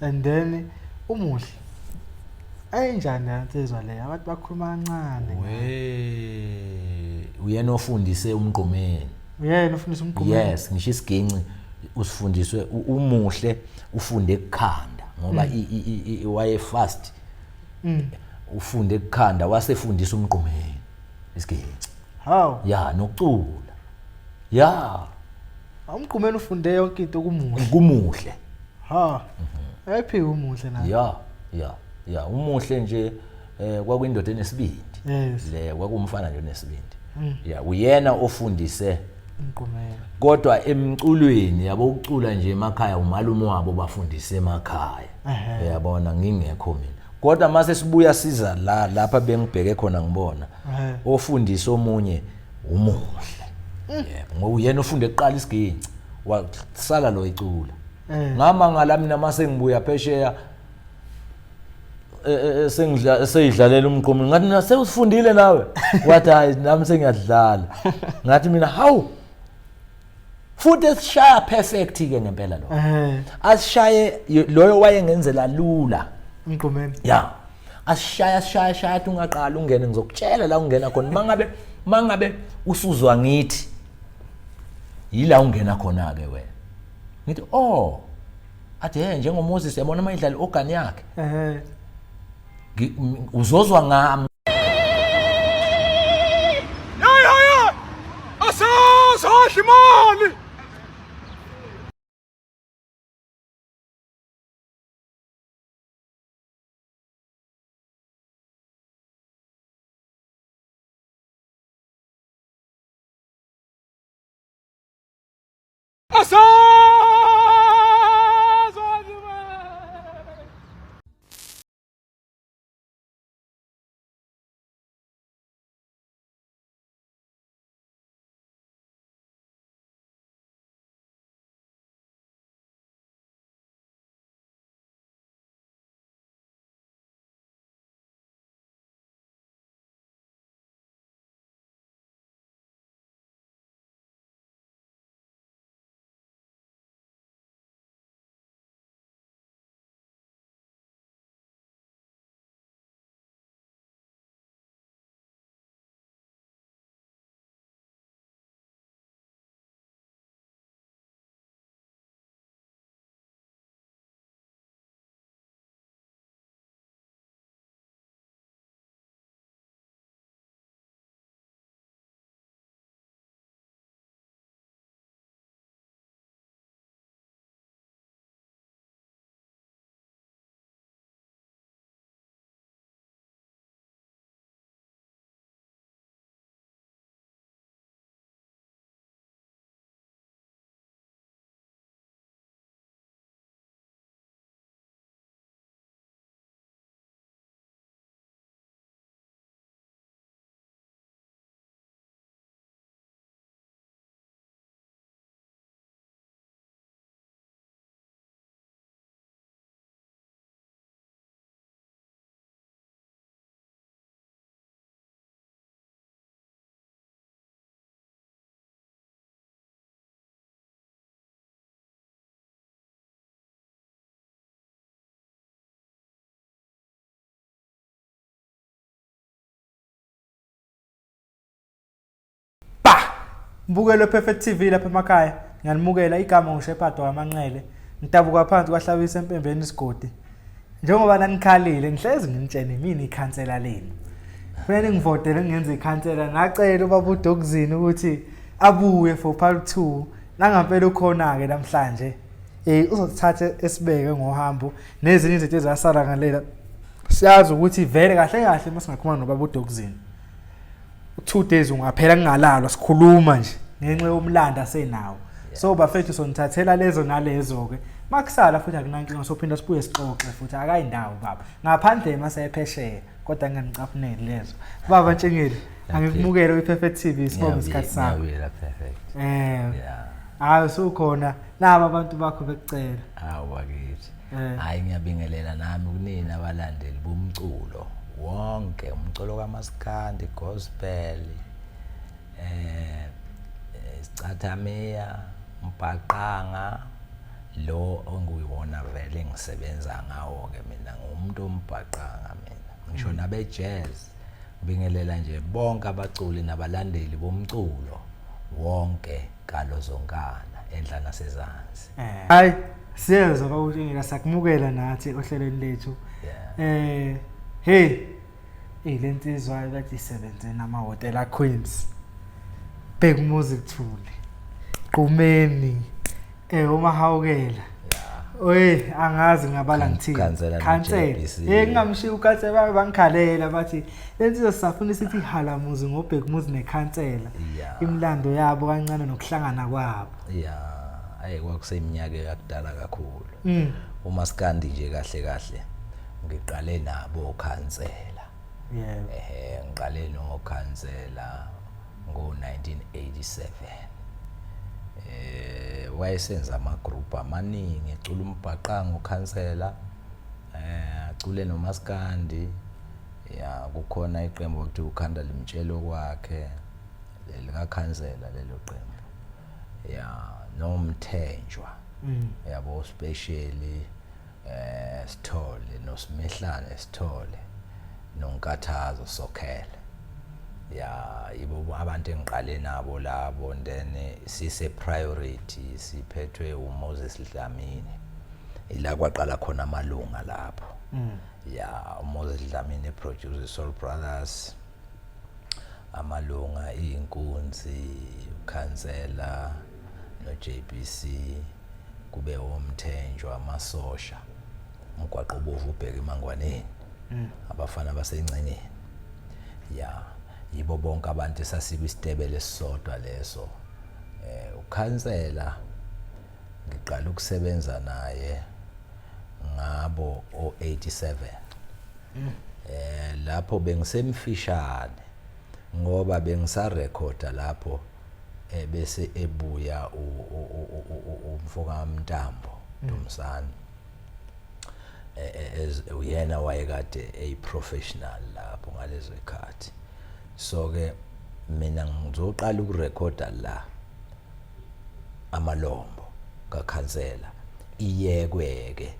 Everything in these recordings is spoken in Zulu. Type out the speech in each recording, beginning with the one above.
And then umuhle. Ayinjani le nsizwa le? Abantu bakhuluma kancane. We uyena ofundise umgqumeni. Uyena ofundise umgqumeni. Yes, ngisho isiginci usifundiswe umuhle ufunde ekukhanda ngoba waye fast. Ufunde ekukhanda wasefundisa umgqumeni isiginci. Hawu. Ya, nokucula. Ya. Umgqumeni ufunde yonke into kumuhle. Kumuhle. Ha. Ayiphi umuhle na? Ya, ya, ya, umuhle nje kwakuyindoda enesibindi. Yes. Le kwakumfana nje onesibindi. Ya, uyena ofundise umgqumeni. Kodwa emculweni yabo ukucula nje emakhaya umalume wabo bafundise emakhaya. Uyabona ngingekho mina. Kodwa mase sibuya siza la lapha bengibheke khona ngibona ofundisa omunye umuhle. Yebo, ngoba uyena ofunde kuqala isiginci. Wasala lo icula. Ngamangala mina mase ngibuya phesheya sengidla seyidlalela umgqomo ngathi mina sewusifundile nawe wathi hayi nami sengiyadlala ngathi mina hawu futhi esishaya perfect ke ngempela lo asishaye loyo wayengenzela lula umgqomeni ya asishaya sishaya shaya athi ungaqala ungene ngizokutshela la ungena khona mangabe usuzwa ngithi yila ungena khona ke wena ngithi oh athi hey njengoMoses yabona uma idlala organ yakhe uzozwa ngami Hey hey hey asazodla imali Asazodla imali Mbukelo Perfect TV lapha emakhaya ngiyanimukela igama nguShepherd wamanqele ngidabuka phansi kwahlabisa empembeni isigodi njengoba nanikhalile ngihlezi nginitshene mina ikhansela lenu kufanele ngivotele ngingenza ikhansela ngacela ubaba uDogzini ukuthi abuye for part 2 nangampela ukhona ke namhlanje uzothatha esibeke ngohambo nezinye izinto ezasala ngalela siyazi ukuthi vele kahle kahle masingakhuluma nobaba uDogzini 2 days ungaphela kungalalwa sikhuluma nje ngenxa yomlando asenawo. So bafethu sonithathela lezo nalezo ke makusala futhi akunankinga sophinda sibuye sixoxe futhi akayindawo baba ngaphandle masephesheya kodwa nginganicaphuneli lezo baba Ntshingile angikumukele kwi-Perfect TV sibonge isikhathi sakho. Ngiyabuyela perfect. Yeah. Hayi usukhona naba abantu bakho bekucela. Hawu bakithi. Hayi ngiyabingelela nami kunini abalandeli bomculo wonke umculo kaMaskandi gospel isicathamiya umbhaqanga lo onguyiwona vele Ngisebenza ngawo ke mina, ngumuntu ombhaqanga mina, ngisho nabe jazz. Ngibingelela nje bonke abaculi nabalandeli bomculo wonke kalo zonkana enhla nasezansi. Hayi, siyezwa bawutshengela, sakumukela nathi ohlelweni lethu. Hey, lensizwa bathi isebenze namahhotela Queens, Bhekumuzi Thuli, Qumeni, uMahawukela. Oy, angazi ngabala ngithini. Khansela no Khansela. JBC. Ngingamshiya ukhansela, babe bangikhalela bathi lensizwa sisafuna sithi halamuzi ngoBhekumuzi nekhansela. Imilando yabo kancane nokuhlangana kwabo. Yeah, ayi kwakuseminyaka yakudala kakhulu. Umaskandi nje kahle kahle ngiqale nabo khansela. Ngiqale nokhansela ngo-1987. Wayesenza ama group amaningi, ecula umbhaqanga ukhansela, acule nomaskandi. Ya, kukhona iqembu ekuthiwa ukhanda limtshelo kwakhe, likakhansela lelo qembu. Ya, noMthenjwa. Yabo, specially Sithole noSimehlane Sithole noNkathazo Sokhele. Ya, yibo abantu engiqale nabo labo. Then sise priority siphethwe uMoses Dlamini, ila kwaqala khona amalunga lapho. Ya, uMoses Dlamini produce Soul Brothers, amalunga inkunzi, ukhansela no JBC, kube oMthenjwa, amasosha, umgwaqo obovu ubheke emangwaneni, abafana basengcengeni. Ya, yibo bonke abantu esasikwistebele esisodwa leso. Ukhansela ngiqala ukusebenza naye ngabo o87. Lapho bengisemfishane ngoba bengisarekhoda lapho, bese ebuya umfoka Mntambo Dumsane, uyena wayekade eyi professional lapho ngalezo ikhathi. So ke mina ngizoqala ukurekhoda la amalombo kakhansela, iyekwe ke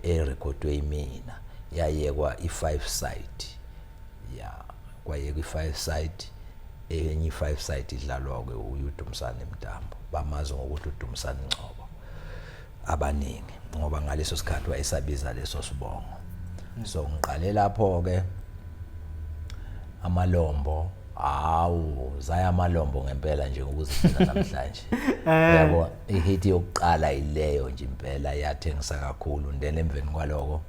erekhodwe yimina, yayekwa i5 side. Ya, kwayekwa i5 side, enye i5 side idlalwa ke uDumsane Mntambo, bamazi ngokuthi uDumsane Ngcobo abaningi, ngoba ngaleso sikhathi wayesabiza leso sibongo. So ngiqale lapho ke amalombo. Hawu, zaya amalombo ngempela nje ukuzigcina namhlanje. Yabo, ihit yokuqala ileyo nje impela, yathengisa kakhulu. Then emveni kwaloko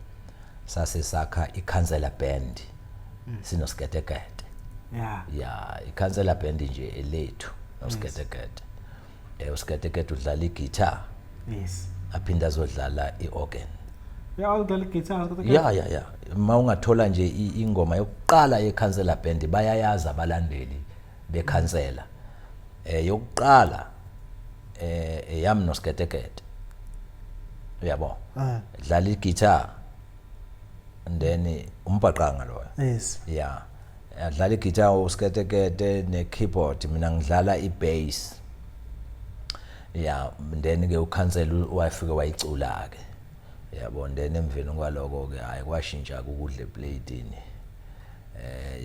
sase sakha ikhansela band sinoSketekete. Ya, ikhansela band nje elethu noSketekete. USketekete udlala iguitar. Aphinda azodlala iorgan. Ya, udlala iguitar? Ya, uma ungathola nje ingoma yokuqala yekhansela band, bayayazi abalandeli bekhansela. Yokuqala eyami noSketekete, uyabo, dlala iguitar and then umbhaqanga loyo. Ya, adlala iguitar uSketekete ne keyboard, mina ngidlala ibass. Ya, then ke ukhansela wafike wayicula ke, yabo. Then emveni kwaloko ke, hayi, kwashintsha ukudla eplatini.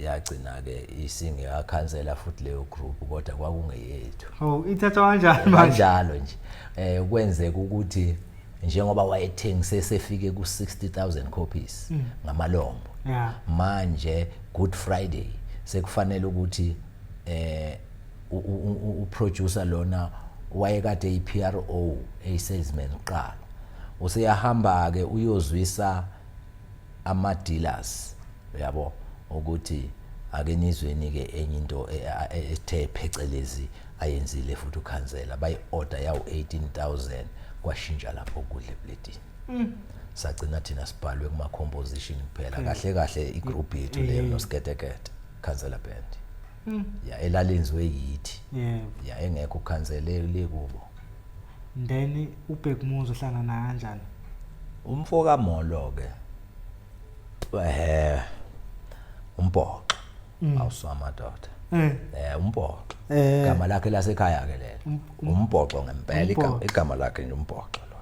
Yagcina ke isingekakhansela futhi leyo group, kodwa kwakungeyethu. Oh, ithathwa kanjani manje? Kanjalo nje. Kwenzeka ukuthi njengoba wayethengise sefike ku 60000 copies ngamalombo, manje Good Friday sekufanele ukuthi uproducer lona wayekade eyi-PRO, eyi-salesman kuqala, useyahamba ke uyozwisa ama dealers, uyabo, ukuthi ake nizweni ke enye into ethe phecelezi ayenzile futhi ukhansela, bayi order yawu 18000. Kwashintsha lapho kudla eplatini, sagcina thina sibhalwe kuma composition kuphela. Kahle kahle igroup yethu leyo noSketekete, Khansela Band, ya, elalenziwe yithi. Ya, engekho ukhansele le kubo. Then uBhekumuzi uhlangana naye kanjani? Umfo kaMolo ke, uMpoxo, awusamadoda. UMpoxo. Igama lakhe lasekhaya ke lelo, uMpoxo ngempela. Umbhoxo. Igama lakhe nje uMpoxo lo.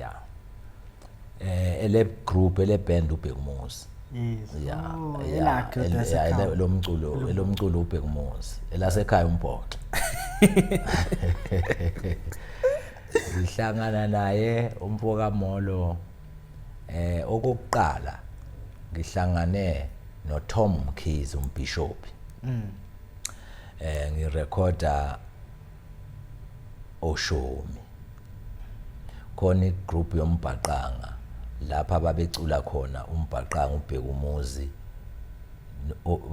Ya. Ele group, ele band uBhekumuzi. Yes. Yeah. Oh, Yeah, elakhe kodwa yeah, yasekhaya. lomculo, elomculo uBhekumuzi, elasekhaya umbhoxo. Ngihlangana naye umfoka Molo okokuqala ngihlangane noTom Mkhize umbishop. Ngirekhoda Oshomi. Khona igroup yombhaqanga lapha babecula khona umbhaqanga uBhekumuzi,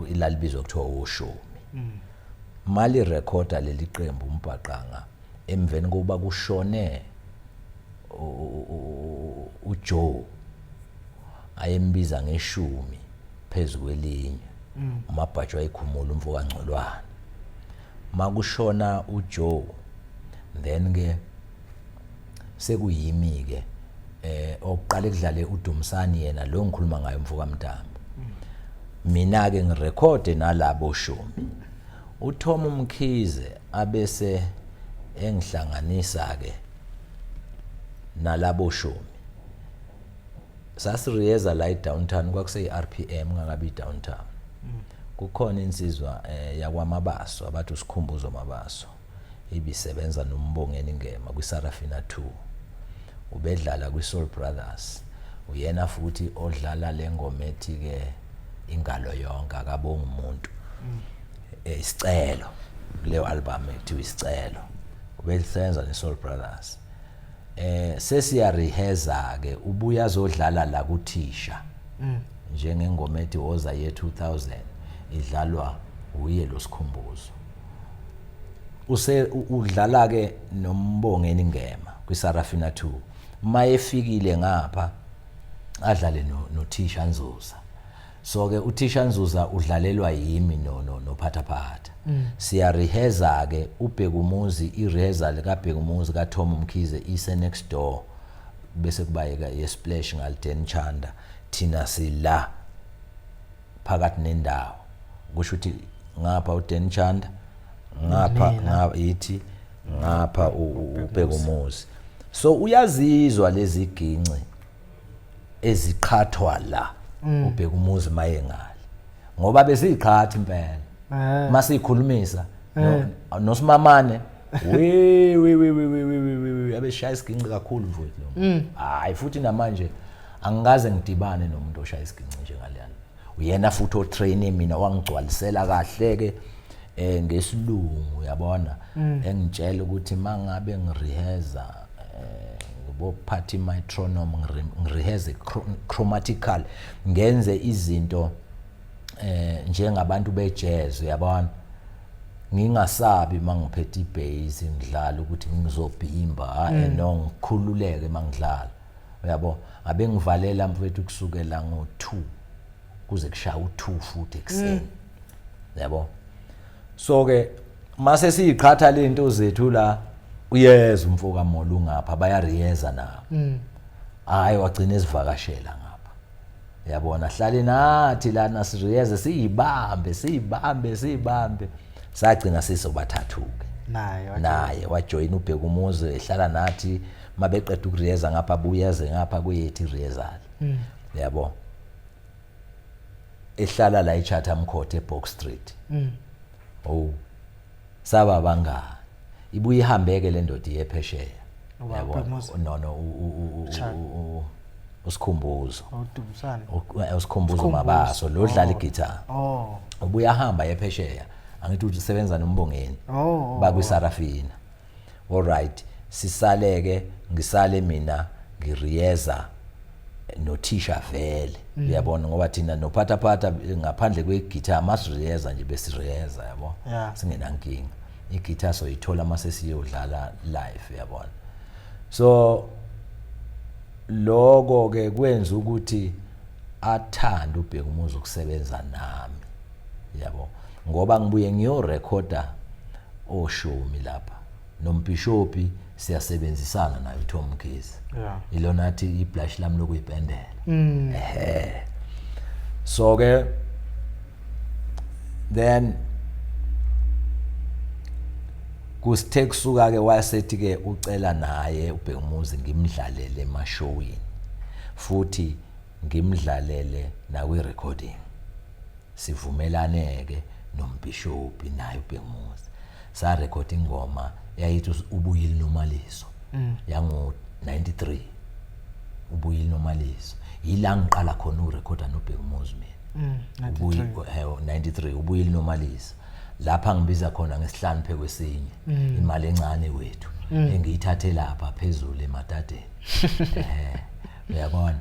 ilalibizwa kuthiwa Oshomi. Mali rekhoda leli qembu umbhaqanga emveni kokuba kushone uJoe, ayembiza ngeshumi phezukwelinye, uMabhajo wayekhumula umfo kaNgcolwane. Makushona uJoe, then ke sekuyimi ke oqala ekudlale uDumsani, yena lo ngikhuluma ngayo umfo kaMntambo. Mina ke ngirekhode nalabo shumi. uTom Mkhize abese engihlanganisa ke nalabo shumi. Sasiriyeza la edowntown, kwakuseyi RPM ngakabi downtown. Kukhona insizwa yakwaMabaso abathi uSikhumbuzo Mabaso, ibisebenza noMbongeni Ngema kwiSarafina 2, ubedlala kwiSoul Brothers. Uyena futhi odlala lengoma ethi ke ingalo yonke akabonga umuntu, isicelo, leyo album ekuthiwa isicelo, ubesenza neSoul Brothers. Sesiya rehearsa ke, ubuya azodlala la kuthisha njengengoma ethi woza ye 2000 idlalwa uye lo Sikhumbuzo. Use udlala ke noMbongeni Ngema kwiSarafina 2. Mayefikile ngapha adlale nothisha Nzuza. So ke uthisha Nzuza udlalelwa yimi no no nophathaphatha. Siya rehearsa ke uBhekumuzi, irehearsal kaBhekumuzi kaTom Mkhize ise next door, bese kuba ye splash ngalden Chanda, thina sila phakathi nendawo. Kusho ukuthi ngapha uDen Chanda, ngapha ngapha yithi, ngapha uBhekumuzi. So uyazizwa lezi ginci eziqhathwa la uBhekumuzi maye ngale, ngoba besiyiqhatha impela masikhulumisa nosimamane, we we we we we we we we abeshaya isiginci kakhulu mfowethu lo. Hayi, futhi namanje angikaze ngidibane nomuntu oshaya isiginci njengaleyana. Uyena futhi otrain mina, wangigcwalisela kahle ke ngesilungu, uyabona, engitshela ukuthi mangabe ngirehearsa ngibophatha imetronome, ngirehearse chromatical, ngenze izinto njengabantu bejazz, uyabona, ngingasabi mangiphethe ibass ngidlala ukuthi ngizobhimba, no, ngikhululeke mangidlala, uyabo. Abe ngivalela mfethu kusukela ngo2 kuze kushaya u2 futhi ekseni, yabo. So ke mase siyiqhatha lento zethu la, uyeza umfo kaMolo ngapha, bayariyeza nabo. Hayi, wagcina esivakashela ngapha, yabona, hlale nathi lana siriyeze, siyibambe siyibambe siyibambe, sagcina sizobathathu-ke. Naye Naye wajoyina uBhekumuzi, ehlala nathi. Mabeqeda ukuriyeza ngapha, buyeze ngapha kweyethi irehearsal, yabo. Ehlala la eChatham Court eBox Street. Oh, saba abangani. Ibuye ihambeke le ndoda iye phesheya. Uba Yabo. uBhekumuzi? No, Cha. uSikhumbuzo. Udumisane. USikhumbuzo Sikhumbuzo. Mabaso lo dlala Oh. iguitar. Oh. Ubuye ahamba yephesheya, angithi uthi usebenza noMbongeni Oh. bakwiSarafina. Alright, sisaleke, ngisale mina ngiriyeza nothisha vele, uyabona, ngoba thina nophathaphatha ngaphandle kweguitar masiriyeza nje besiriyeza, yabo, singenankinga. Iguitar soyithola mase siyodlala live, uyabona. So lokho ke kwenza ukuthi athande uBhekumuzi ukusebenza nami, yabo, ngoba ngibuye ngiyorekhoda oshumi lapha nombhishopi, siyasebenzisana naye uTom Mkhize. Ilona athi ibrush lami lokuyipendela. Ehe, so ke then kusithe kusuka ke wasethi ke ucela naye uBhekumuzi ngimdlalele emashowini. Futhi ngimdlalele nakwi recording. Sivumelane ke nombhishobhi naye uBhekumuzi. Sa record ingoma yayithi ubuyile nomaliso. Yango 93. Ubuyile nomaliso. Yila ngiqala khona urecorda noBhekumuzi mina. 93 ubuyile nomaliso. Lapha ngibiza khona ngesihlanu phekwesinye imali encane wethu engiyithathe lapha phezulu emadadeni. Uyabona?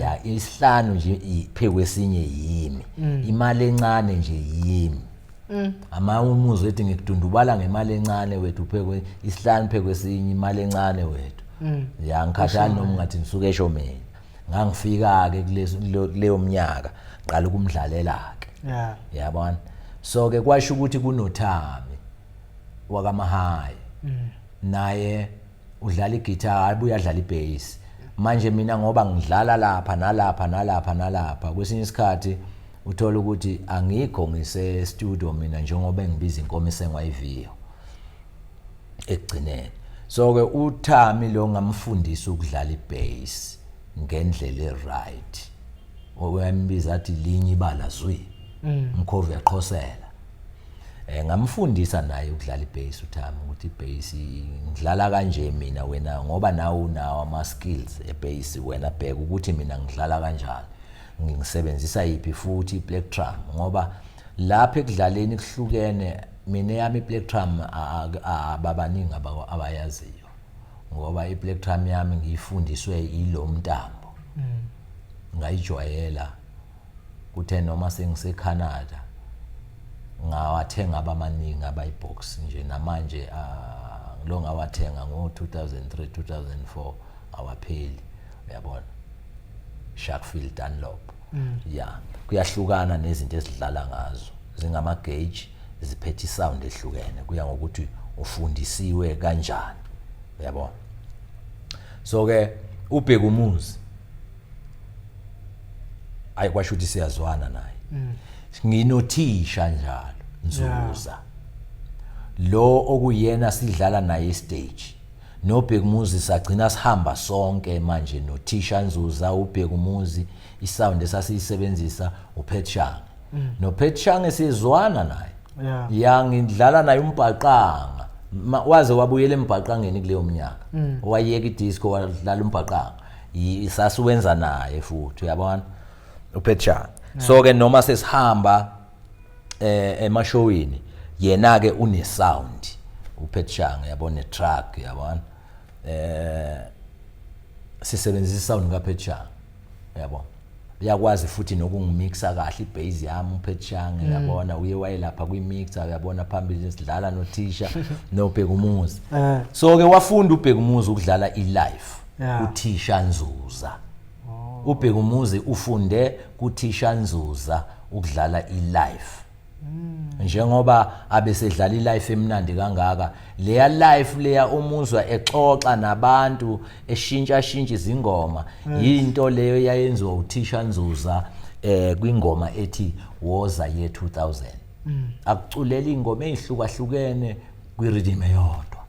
Ya isihlanu nje phekwesinye yimi. Imali encane nje yimi. Ama umuzi ethi ngikudundubala ngemali encane wethu phekwe isihlanu phekwesinye imali encane wethu. Ya ngikhathali noma ngathi ngisuke esho mina. Ngangifika ke kuleyo mnyaka ngiqala ukumdlalela ke. Yabona? So ke kwasho ukuthi kunoThami wakaMahayi. Naye udlala iguitar, abuye adlala ibass. Manje mina ngoba ngidlala lapha nalapha nalapha nalapha, kwesinye isikhathi uthola ukuthi angikho ngise studio mina njengoba engibiza inkomo esengwa iviyo ekugcineni. So ke uThami lo ngamfundisa ukudlala ibass ngendlela eright. Oyambiza athi linye ibala zwi. Umkhovu uyaqhosela. Ngamfundisa naye ukudlala ibass uThami, ukuthi ibass ngidlala kanje mina wena ngoba nawe unawo ama skills ebass, wena bheka ukuthi mina ngidlala kanjani, ngisebenzisa yiphi futhi iplectrum, ngoba lapha ekudlaleni kuhlukene. Mina yami iplectrum ababaningi abayaziyo, ngoba iplectrum yami ngiyifundiswe ilomntambo, ngayijwayela. Kuthe noma sengise Canada ngawathenga abamaningi abayibox nje, namanje lo ngawathenga ngo 2003 2004 awapheli, uyabona, Sharkfield Dunlop. Ya, kuyahlukana nezinto esidlala ngazo, zingama gauge, ziphethe isound ehlukene, kuya ngokuthi ufundisiwe kanjani, uyabona. So ke uBhekumuzi ayi kwasho ukuthi siyazwana naye. Nginothisha njalo Nzuza lo okuyena sidlala naye stage noBhekumuzi, sagcina sihamba sonke manje nothisha Nzuza, uBhekumuzi, isound esasiyisebenzisa uPet Shange. NoPet Shange sizwana naye. Ya, ngidlala naye umbhaqanga, waze wabuyela embhaqangeni kuleyo minyaka, wayeka idisco wadlala umbhaqanga, sasiwenza naye futhi, uyabona, uPet Shange. So ke noma sesihamba emashowini, yena ke une sound uPet Shange, yabona, truck, yabona, sisebenzisa isound kaPet Shange, yabo. Uyakwazi futhi nokungimixa kahle ibass yami uPet Shange, yabona, uye wayelapha kwi-mixer, uyabona, phambili sidlala nothisha noBhekumuzi. So ke wafunda uBhekumuzi ukudlala i-live uthisha Nzuza. uBhekumuzi ufunde kuthisha Nzuza ukudlala i-live. Njengoba abesedlala i-life emnandi kangaka, leya life leya umuzwa exoxa nabantu eshintsha shintsha izingoma, yinto leyo yayenziwa uthisha Nzuza kwingoma ethi Woza ye 2000. Akuculela ingoma ezihlukahlukene kwi-rhythm eyodwa,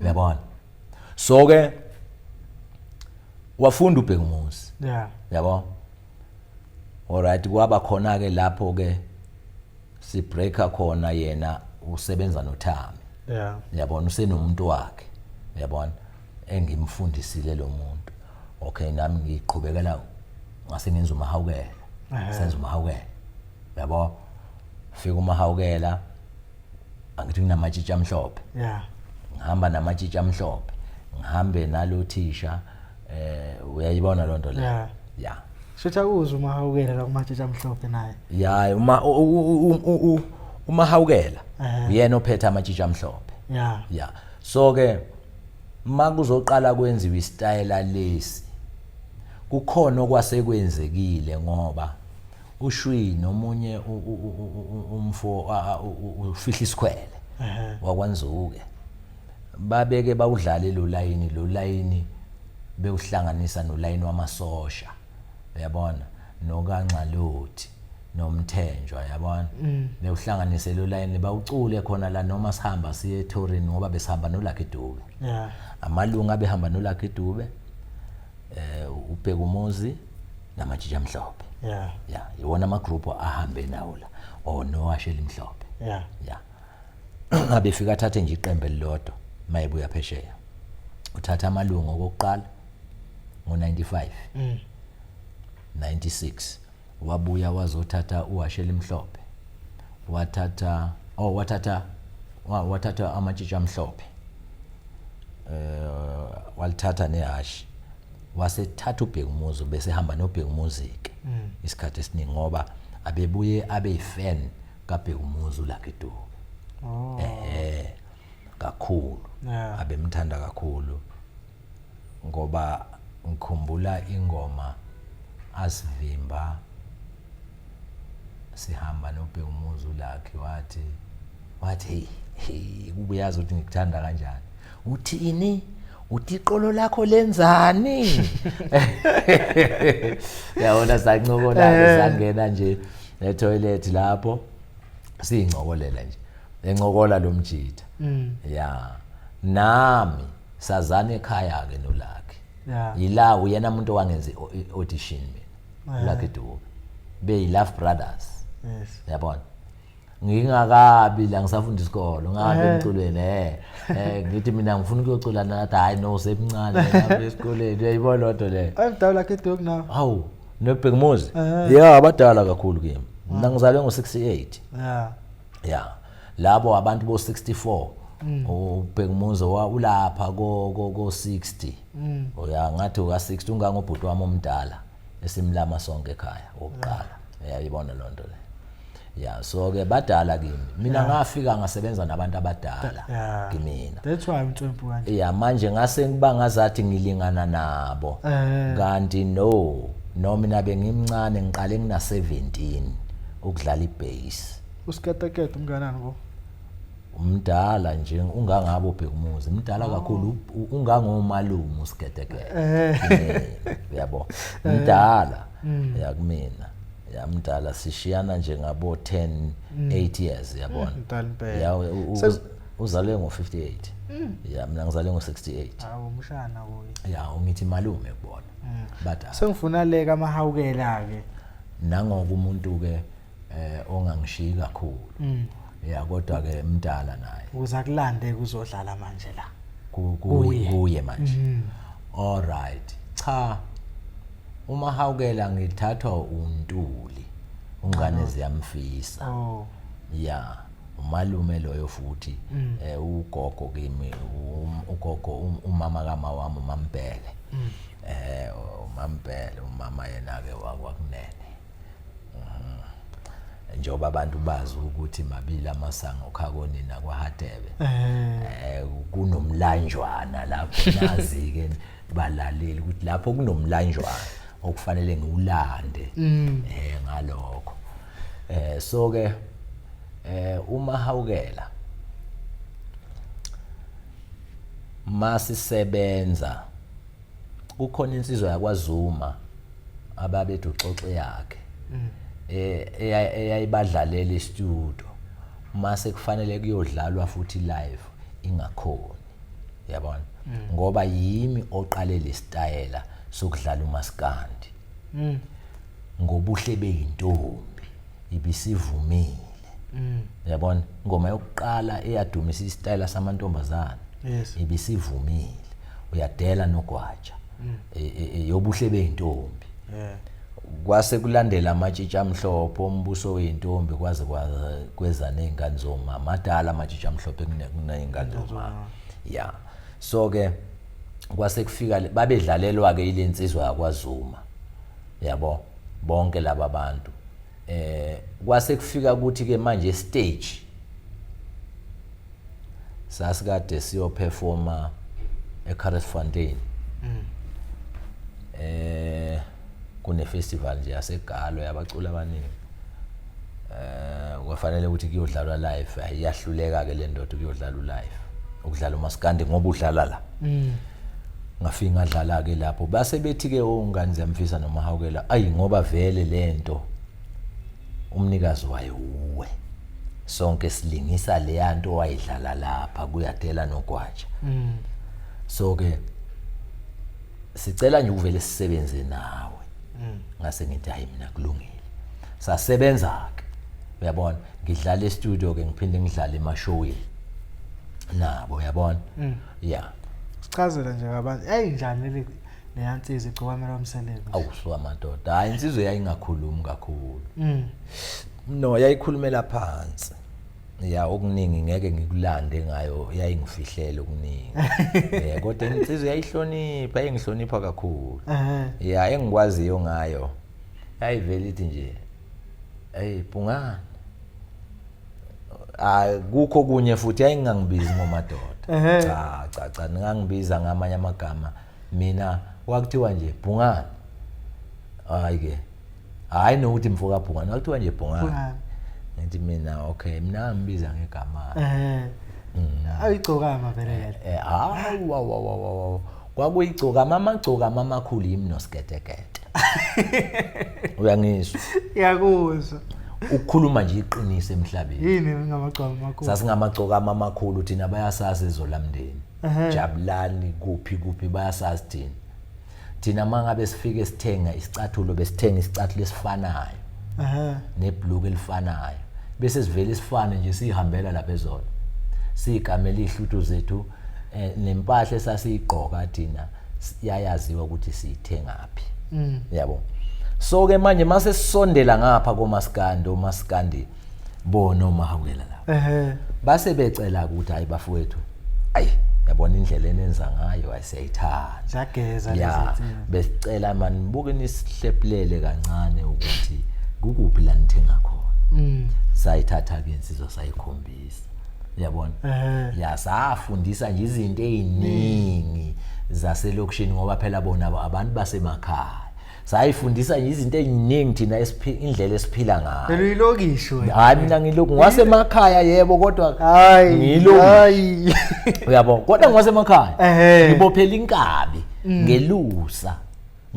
uyabona. So ke wafunda uBhekumuzi, yabo. Alright, kwaba khona ke lapho ke si breaker khona, yena usebenza noThami, yabona, usenomuntu wakhe, yabona, engimfundisile lo muntu. Okay, nami ngiqhubekela ngase ngenza umahawukela, senza umahawukela, yabo. Fika umahawukela, angithi kunamatshitshi amhlophe. Ngihamba namatshitshi amhlophe, ngihambe nalo thisha, uyayibona lonto le. Ya. Shuthi akuzwe umahawukela la kumatshitshi amhlophe naye. Ya, uma umahawukela uyena ophethe amatshitshi amhlophe. Ya, so ke makuzoqala kwenziwa isitayela lesi, kukhona okwasekwenzekile, ngoba uShwi nomunye umfo ufihla isikhwele wakwaNzuke, babeke bawudlale lo layini, lo layini bewuhlanganisa nolayini wamasosha, uyabona, nokaNxalothi noMthenjwa, yabona, bewuhlanganise lo layini, bawucule khona la noma sihamba siye etourini, ngoba besihamba noLucky Dube. Amalungu abehamba noLucky Dube. Ubhekumuzi namatshitshi amhlophe. Yeah, iwona ama group ahambe nawo la, oh nowashela imhlophe. Yeah, abefika athathe nje iqembu elilodwa mayebuya phesheya, uthatha amalungu okokuqala ngo-95, 96 wabuya wazothatha uwashela imhlophe, wathatha oh wathatha wathatha amatshitshi amhlophe, walithatha nehashi, wasethatha uBhekumuzi, bese hamba noBhekumuzi ke isikhathi esiningi, ngoba abebuye abe yifan kaBhekumuzi uLucky Dube. Oh. Kakhulu. Abemthanda kakhulu, ngoba ngikhumbula ingoma asivimba sihamba noBhekumuzi uLucky, wathi hey hey, kube uyazi ukuthi ngikuthanda kanjani, uthini, uthi iqolo lakho lenzani, yabona. Sancokola ke, sangena nje etoilet lapho siyincokolela nje, encokola lo mjitha. Ya, nami sazana ekhaya ke noLucky. Yila uyena umuntu owangenza i-audition mina, uLucky Dube, beyi Love Brothers. Yabona, ngingakabi la ngisafunda isikolo, ngabe emculweni, ngithi mina ngifuna ukuyocula nathi, hayi no, usemncane lapha esikoleni, uyayibona loo nto leyo. Ayimdala Lucky Dube now. Hawu, noBhekumuzi. Ya, abadala kakhulu kimi, mina ngizalwe ngo-68. Ya, labo abantu bo-64, uBhekumuzi ulapha ko 60. Uya ngathi uka 60, ungangobhuti wami omdala esimlama sonke ekhaya wokuqala, uyayibona loo nto le. Ya, so ke badala kimi mina, ngafika ngasebenza nabantu abadala kimina. That's why umtswempu kanje. Ya, manje ngase ngiba ngazathi ngilingana nabo, kanti no, mina bengimncane, ngiqale ngina 17 ukudlala ibass. Usiketekete umnganani bo? Umdala nje, ungangabo uBhekumuzi, mdala kakhulu, ungangomalume uSigetekete. Uyabo, mdala ya kumina, ya, mdala, sishiyana nje ngabo 10 8 years, yabona. Mdala impela. Ya, uzalwe ngo-58, ya, mina ngizalwe ngo-68. Hawu, umshana kuye. Ya, ungithi malume kubona, badala. Sengifuna le kamahawukela ke. Nangoku umuntu ke ongangishiyi kakhulu, ya, kodwa ke mdala naye. Ukuze akulande kuzodlala manje la. Kuye. Kuye manje. All right, cha, uma hawukela ngithathwa uNtuli, ungane ziyamfisa. Oh. Ya, umalume loyo futhi, ugogo kimi, ugogo, umama kama wami, uMampele, uMampele, umama yena ke wakwakunene. Njengoba abantu bazi ukuthi mabili amasango khakonina kwaHadebe, kunomlanjwana lapho, nazi ke balaleli ukuthi lapho kunomlanjwana okufanele ngiwulande ngalokho. So ke uma hawukela masisebenza, kukhona insizwa yakwaZuma ababethi uxoxe yakhe, eyayibadlalela istudio mase kufanele kuyodlalwa futhi live ingakhoni, yabona, ngoba yimi oqale lesitayela sokudlala umaskandi ngobuhle beyintombi ibisivumile, yabona, ingoma yokuqala eyadumisa isitayela samantombazana ibisivumile, uyadela nogwaja, yobuhle beyintombi. Kwase kulandela amatshitshi amhlophe, ombuso weyintombi, kwaze kweza ney'ngane zomama, adala amatshitshi amhlophe kuney'ngane zomama. Ya, so ke kwase kufika babedlalelwa-ke ile nsizwa yakwaZuma, yabo, bonke laba bantu. Kwase kufika ukuthi ke manje stage sasikade siyoperforma eCarlsfontein, kune festival nje yaseGalo yabaculi abaningi, kwafanele ukuthi kuyodlalwa live. Iyahluleka ke le ndoda ukuyodlala live, ukudlala umaskandi ngoba udlala la. Ngafika ngadlala ke lapho, base bethi ke ongane ziyamfisa noma hawukela, ayi ngoba vele lento umnikazi wayo uwe, sonke silingisa leya nto wayidlala lapha kuyadela nogwaja. So ke Sicela nje uvele sisebenze nawe. Ngase ngithi hayi mina kulungile. Sasebenza ke. Uyabona, ngidlala e-studio ke ngiphinde ngidlale emashowini. Nabo uyabona? Yeah. Sichazela nje kabanzi. Yayinjani leli leya nsizwa igcokama lomseleku? Awu suka madoda. Hayi insizwa yayingakhulumi kakhulu. No, yayikhulumela phansi. Ya okuningi ngeke ngikulande ngayo yayingifihlela okuningi. Eh kodwa insizwa yayihlonipha, yayingihlonipha kakhulu. Ya engikwaziyo ngayo yayivele ithi nje hey Bhungane. Akukho kunye futhi yayingangibizi ngomadoda. Cha cha cha ningangibiza ngamanye amagama. Mina kwakuthiwa nje Bhungane. Hayi ke. Hayi nokuthi mfoka Bhungane, kwakuthiwa nje Bhungane. Ngithi mina okay, mina ngibiza ngegama. Ayigcokama vele vele. Hawu wa wa wa wa. Kwakuyigcokama amagcokama amakhulu yimi noSketekete. Uyangizwa? Ngiyakuzwa. Ukukhuluma nje iqiniso emhlabeni. Yini ngamagcokama amakhulu? Sasingamagcokama amakhulu thina bayasazi ezolamndeni. Jabulani kuphi kuphi bayasazi thina. Thina mangabe sifike sithenga isicathulo besithenga isicathulo esifanayo. Nebhluku elifanayo. Bese sivele sifane nje sihambela lapha ezolo. Sigamela ihluthu zethu nempahla esasiyigqoka thina yayaziwa ukuthi siyithengaphi. Yabo. So ke manje mase sisondela ngapha komaskandi, omaskandi bona omahawukela lapha. Base becela ukuthi hayi bafowethu, ayi yabona indlela enenza ngayo ayisiyayithanda. Ziyageza lezi zinto. Besicela mani nibuke nisihlephulele kancane ukuthi kukuphi la nithenga khona. Sayithatha ke insizwa sayikhombisa. Uyabona? Ya safundisa nje izinto eziningi zaselokishini ngoba phela bona abantu basemakhaya. Sayifundisa nje izinto eziningi thina indlela esiphila ngayo. Phela uyilokishi wena. Hayi mina ngiloku ngwasemakhaya yebo kodwa hayi ngilokishi. Uyabona? Kodwa ngwasemakhaya. Ngibophela inkabi ngelusa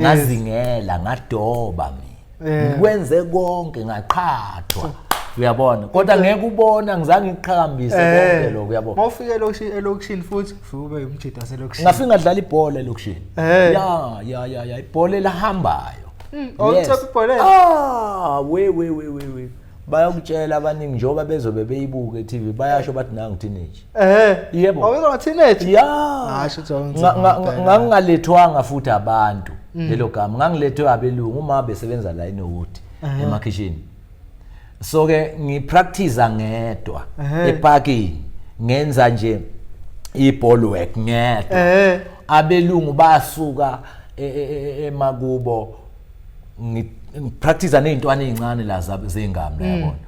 ngazingela ngadoba mina. Ngikwenze konke ngaqhathwa. Uyabona? Kodwa ngeke ubona ngizange ngiqhakambise konke lokho uyabona. Mawufika elokishini futhi ufike ube umjida waselokishini. Ngafika ngadlala ibhola elokishini. Ya ya ya ya ibhola elihambayo. Awuthapha ibhola. Ah we we we we we. Bayakutshela abaningi njengoba bezobe beyibuka e-TV bayasho bathi nangu teenage. Yebo. Awuzwa teenage? Ya. Asho ukuthi awunzima. Ngangingalethwanga futhi abantu lelo gama. Ngangilethwe abelungu uma besebenza la eNowood emakhishini. So ke ngipractice ngedwa eparkini ngenza nje iball work ngedwa. Abelungu basuka emakubo ngipractice nezintwana ezincane la zengami la yabona.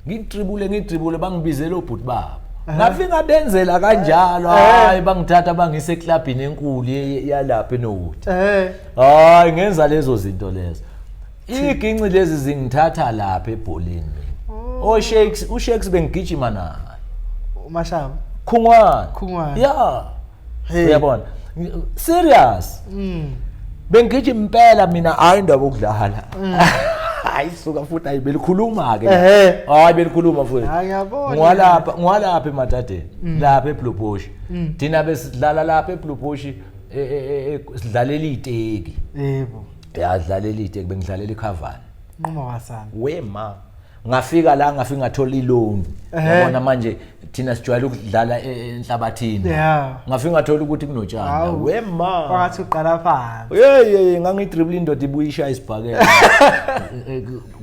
Ngidribule bangibizele obhuti babo. Ngafika benzela kanjalo hayi bangithatha bangise eclubini enkulu yalapha eNowood. Hayi ngenza lezo zinto lezo. Iginci lezi zingithatha lapha ebholeni mina. O Shakes, uShakes bengigijima naye. Umashaba. Khungwane. Khungwane. Yeah. Uyabona? Serious. Bengigijima impela mina hayi indaba okudlala. Hayi suka futhi hayi belikhuluma ke. Hayi belikhuluma futhi. Hayi ngiyabona. Ngwalapha, ngwalapha emadadeni. Lapha eBlue Bush. Thina besidlala lapha eBlue Bush sidlalela iteki. Yebo. Yadlalela iteki bengidlalela ikhavani. Nquma wasana. Wema. Ngafika la ngafika ngathola iloan. Yabona manje thina sijwayele ukudlala enhlabathini. Ngafika ngathola ukuthi kunotshani. Wema. Wangathi uqala phansi. Hey hey ngangidribble indoda ibuyisha isibhakela.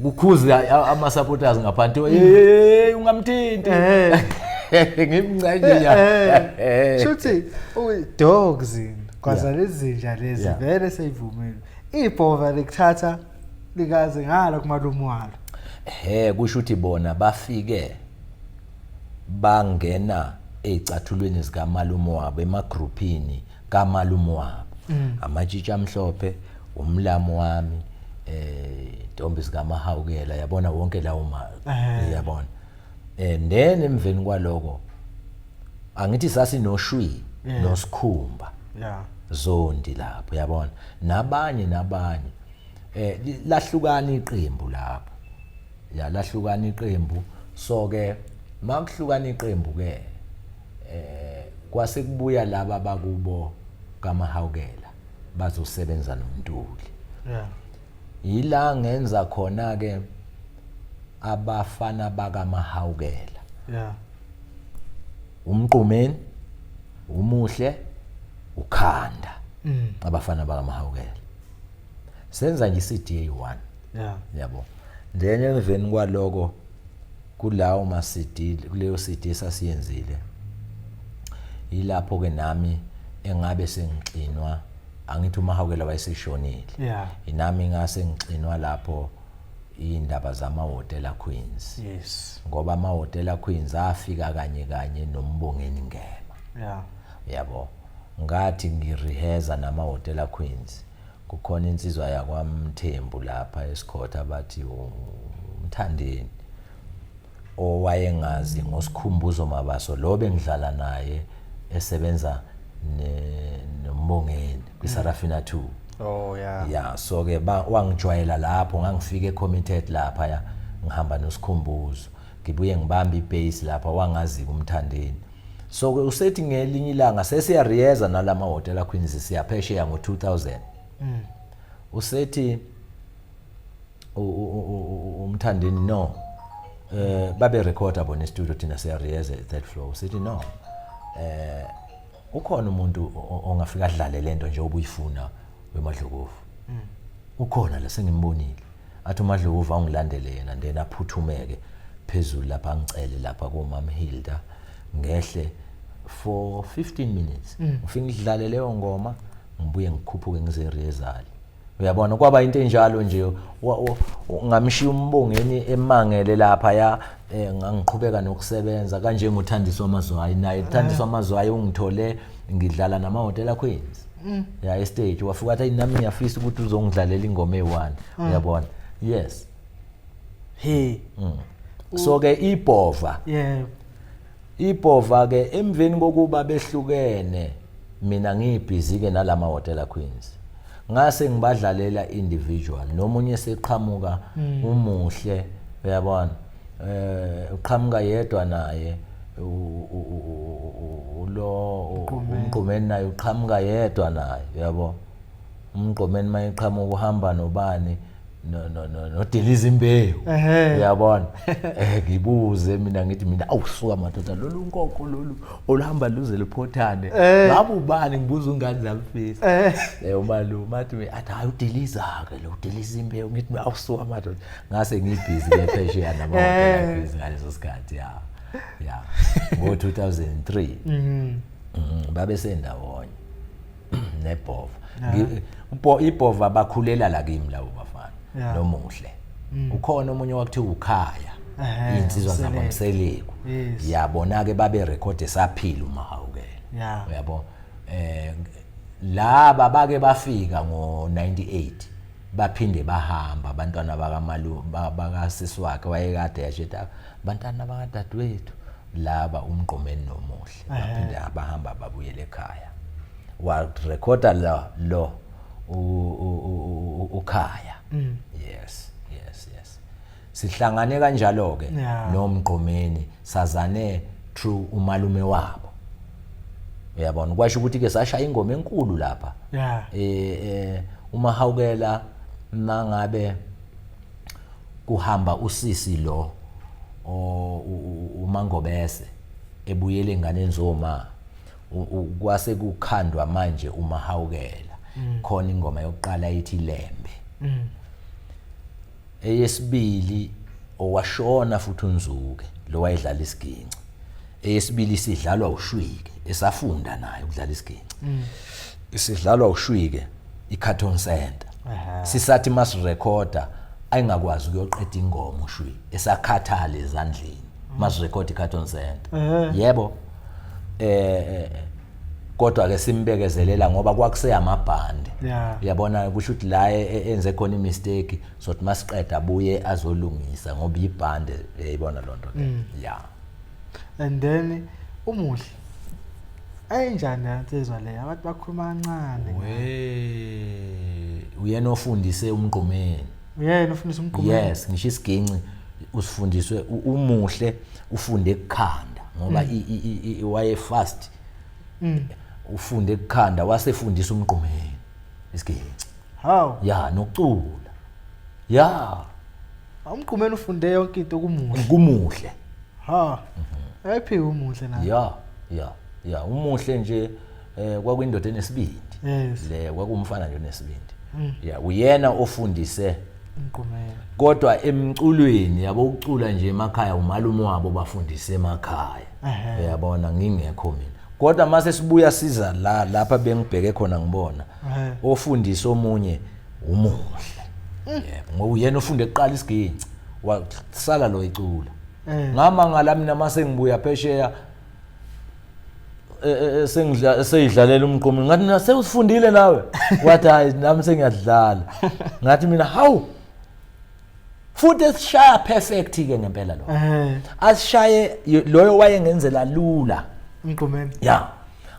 Kukhuza ama supporters ngaphansi. Hey ungamthinti. Ngimncane ya. Shuthi dogs kwaza lezinja lezi vele seyivumile. Ibhova likuthatha likaze ngala kumalume walo. Kusho ukuthi bona bafike bangena ezicathulweni zikamalume wabo emagroupini kamalume wabo. Amatshitshi amhlophe, umlamu wami, intombi zikaMahawukela yabona wonke lawo yabona. And then emveni kwaloko angithi sasinoshwi nosikhumba. Zondi lapho yabona nabanye nabanye lahlukana iqembu lapho. Ya lahlukana iqembu so ke makuhlukana iqembu ke kwase kubuya laba bakubo kaMahawukela. Bazosebenza noNtuli. Yeah. Yila ngenza khona ke abafana bakaMahawukela. Yeah. Umqumeni, umuhle, ukhanda. Abafana bakaMahawukela. Senza nje iCD eyi-1. Yeah. Yabo. Then emveni kwaloko kulawo ma CD, kuleyo CD esasiyenzile, ilapho ke nami engabe sengixinwa, angithi uMahawukela wayeseshonile. Yeah. Inami ngase ngixinwa lapho indaba zamahhotela Queens. Yes. Ngoba amahhotela Queens afika kanye kanye noMbongeni Ngema. Yeah. Yabo. Ngathi ngireheza namahhotela Queens. Kukhona insizwa yakwaMthembu lapha esikhotha bathi uMthandeni, owayengazi ngoSikhumbuzo Mabaso lo bengidlala naye esebenza noMbongeni kwiSarafina 2. Oh yeah. Yeah, so ke wangijwayela lapho, ngangifika ecommitted lapha ya, ngihamba noSikhumbuzo, ngibuye ngibambe ibase lapha, wangazi kuMthandeni. So ke usethi ngelinye ilanga sesiyariyeza nalama hotela Queens, siyaphesheya ngo-2000. Usethi uMthandeni no, babe recorder bona e-studio, thina siyariyeza third floor. Usethi no, ukhona umuntu ongafika adlale lento nje obuyifuna weMadlokovu. Ukhona la sengimbonile. Athi uMadlokovu awungilandele yena, then aphuthumeke phezulu lapha, angicele lapha koMam Hilda ngehle for 15 minutes. Ngifike ngidlale leyo ngoma, ngibuye ngikhuphuke ngize rehearsal. Uyabona kwaba into enjalo nje, ngamshiya uMbongeni emangele lapha ya, ngangiqhubeka nokusebenza kanje ngoThandiswa Mazwayi naye. Thandiswa Mazwayi ungithole ngidlala namahhotela Queens. Ya, estage wafika athi nami ngiyafisa ukuthi uzongidlalela ingoma eyi-1. Uyabona? Yes. Hey. So ke ibhova. Yeah. Ibhova ke emveni kokuba behlukene, mina ngibhizi ke nalama hotela Queens. Ngase ngibadlalela individual, nomunye seqhamuka umuhle, uyabona? Uqhamuka yedwa naye, lo uMgqumeni naye uqhamuka yedwa naye, uyabo? UMgqumeni mayeqhamuka uhamba nobani? No no no no Deliza Imbewu. Uyabona? Ngibuze mina ngithi mina awusuka madoda, lolu nkoko lolu oluhamba luze luphothane. Ngabe ubani? Ngibuza ungane zamfisa. Umalume athi athi hayi uDeliza ke lo, uDeliza Imbewu. Ngithi mina awusuka madoda. Ngase ngibhizi ke phesheya namahhotela busy ngaleso sikhathi, ya. Ya. Ngo 2003. Babe sendawonye nebhova. Ibhova bakhulela la kimi labo bafana nomuhle. Ukhona omunye wakuthiwa ukhaya. Insizwa zakwaMseleku. Yabona ke babe record esaphila uMahawukela. Uyabo? Laba bake bafika ngo98 baphinde bahamba abantwana bakamalu bakasisi wakhe wayekade yasho abantwana bakadadewethu laba uMgqumeni nomuhle baphinde abahamba babuyele ekhaya. Warekhoda lo ukhaya. Yes, yes, yes. Sihlangane kanjalo ke noMgqumeni, sazane through umalume wabo. Uyabona kwasho ukuthi ke sashaya ingoma enkulu lapha. uMahawukela mangabe kuhamba usisi lo uMangobese ebuyele enganeni zoma, kwase kukhandwa manje uMahawukela. Khona ingoma yokuqala ithi Lembe. Eyesibili owashona futhi uNzuke lo wayedlala isiginci. Eyesibili sidlalwa uShwike esafunda naye ukudlala isiginci. Isidlalwa uShwike iCartoon Center. Sisathi masirecorda ayingakwazi ukuyoqeda ingoma uShwike esakhathala ezandleni. Masirecord iCartoon Center. Yebo. Kodwa ke simbekezelela ngoba kwakuseyamabhande. Uyabona kusho ukuthi la enze khona imistake, sothi masiqeda abuye azolungisa ngoba ibhande, uyayibona lonto ke. Yeah. And then umuhle ayinjani insizwa le, abantu bakhuluma kancane. We uyena ofundise uMgqumeni. Uyena ofundise uMgqumeni. Yes, ngisho isiginci usifundiswe umuhle, ufunde ekukhanda ngoba waye fast. Ufunde ekukhanda wasefundisa uMgqumeni. Isiginci. Hawu. Ya, nokucula. Ya. Umgqumeni ufunde yonke into kumuhle. Kumuhle. Ha. Ayiphiwe umuhle na. Ya, ya, ya, umuhle nje kwakuyindoda enesibindi. Yes. Le kwakumfana nje onesibindi. Ya, uyena ofundise Umgqumeni. Kodwa emculweni yabo ukucula nje emakhaya umalume wabo bafundise emakhaya. Uyabona ngingekho mina. Kodwa mase sibuya siza la lapha bengibheke khona ngibona ofundisa omunye umuhle. Yebo, ngoba uyena ofunde kuqala isiginci. Wasala lo icula. Ngamangala mina mase ngibuya phesheya sengidla seyidlalela umqomo ngathi mina sewusifundile nawe wathi hayi nami sengiyadlala ngathi mina hawu futhi esishaya perfect ke ngempela lo asishaye loyo wayengenzela lula umqomeni ya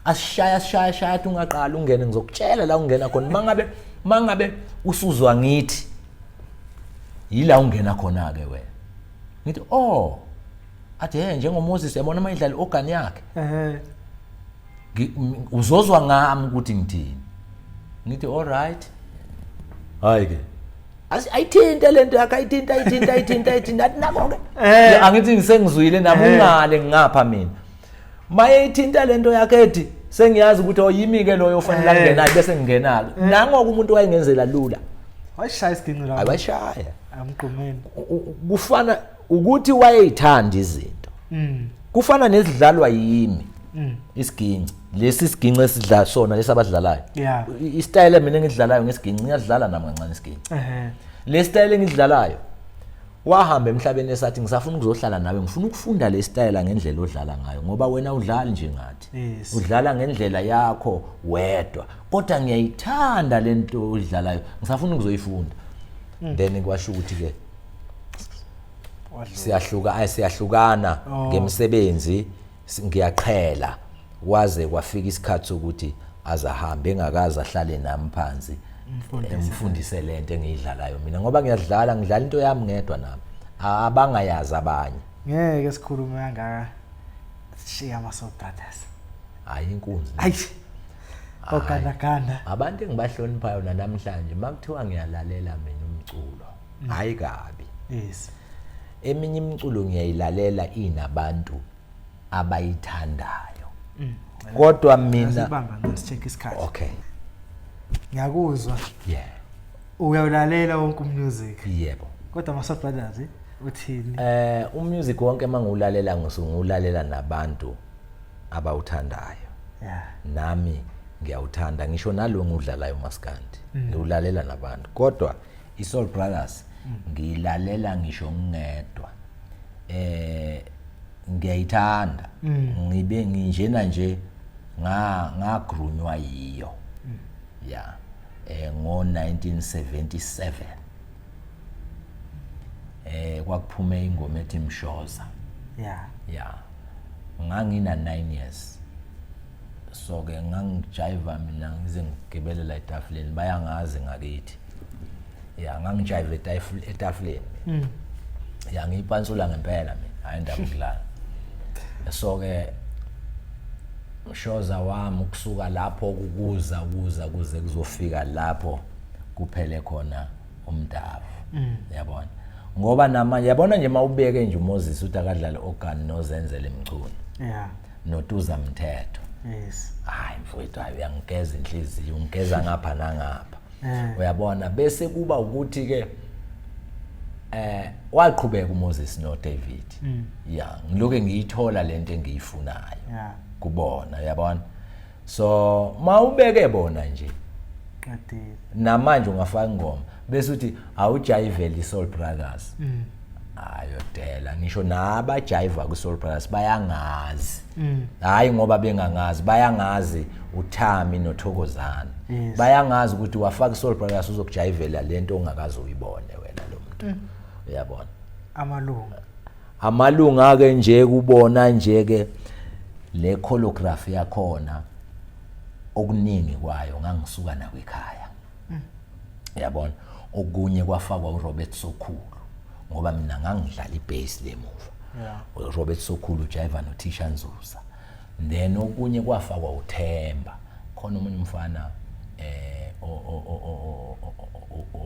asishaya sishaya shaya athi ungaqala ungene ngizokutshela la ungena khona mangabe usuzwa ngithi yila ungena khona ke wena ngithi oh athi hey njengoMoses yabona uma idlala organ yakhe ehe uzozwa ngami ukuthi ngithini ngithi all right hayi ke ayithinte lento yakhe ayithinte ayithinte ayithinte ayithinte athi nako ke angithi ngisengizwile nami ungale ngapha mina maye ithinta lento yakhe ethi sengiyazi ukuthi oyimi ke loyo ofanele angenayo bese ngingenalo nangoku umuntu wayengenzela lula wayishaya isiginci lapho wayishaya amgqumeni kufana ukuthi wayeyithanda izinto kufana nezidlalwa yimi isiginci lesi siginci esidla sona lesi abadlalayo istyle mina engidlalayo ngesiginci ngiyadlala nami kancane isiginci le style engidlalayo wahamba emhlabeni esathi ngisafuna ukuzohlala nawe ngifuna ukufunda le style ngendlela odlala ngayo ngoba wena udlali nje ngathi udlala ngendlela yakho wedwa kodwa ngiyayithanda lento odlalayo ngisafuna ukuzoyifunda then kwasho ukuthi ke siyahluka siyahlukana ngemsebenzi ngiyaqhela waze kwafika isikhathi sokuthi azahambe engakaze ahlale nami phansi emfundise lento engiyidlalayo mina ngoba ngiyadlala ngidlala into yami ngedwa nami abangayazi abanye ngeke sikhulume kangaka sishiya ama Soul Brothers hayi inkunzi ayi ogandaganda abantu engibahloniphayo namhlanje makuthiwa ngiyalalela mina umculo hayi kabi yes eminye imiculo ngiyayilalela inabantu abayithandayo kodwa mina sibamba ngisicheck isikhathi okay ngiyakuzwa yeah uyawulalela wonke umusic yebo kodwa ama Soul Brothers uthini umusic wonke mangiwulalela ngisuke nabantu abawuthandayo yeah nami ngiyawuthanda ngisho nalo ngudlalayo maskandi ngiwulalela nabantu kodwa iSoul Brothers ngiyilalela ngisho ngingedwa ngiyayithanda ngibe nginjena nje ngagrunywa yiyo ya ngo 1977 kwakuphume ingoma ethi Mshoza yeah ya ngangina 9 years so ke ngangijiva mina ngize ngigibelela etafuleni bayangazi ngakithi ya ngangijiva etafuleni ya ngiyipansula ngempela mina hayi indaba ukulala so ke Mshoza wami ukusuka lapho kukuza kuza kuze kuzofika lapho kuphele khona umdavu yabona ngoba namanje yabona nje mawubeke nje uMoses uthi akadlale organ nozenzele Mchunu yeah noTuza Mthetho yes hayi mfowethu hayi uyangigeza inhliziyo ungigeza ngapha nangapha uyabona bese kuba ukuthi ke waqhubeka uMoses noDavid ya ngiloke ngiyithola lento engiyifunayo kubona uyabona so mawubeke bona nje qedile namanje ungafaka ingoma bese uthi awujayivela iSoul Brothers ayodela ngisho nabajayiva kuSoul Brothers bayangazi hayi ngoba bengangazi bayangazi uThami noThokozani bayangazi ukuthi wafaka iSoul Brothers uzokujayivela lento ongakaze uyibone wena lo muntu uyabona amalunga ke nje kubona nje ke le choreography yakhona okuningi kwayo ngangisuka nako ekhaya yabona okunye kwafakwa uRobert Sokhulu ngoba mina ngangidlala ibass lemuva uRobert Sokhulu ujiva noThisha Nzuza then okunye kwafakwa uThemba khona omunye umfana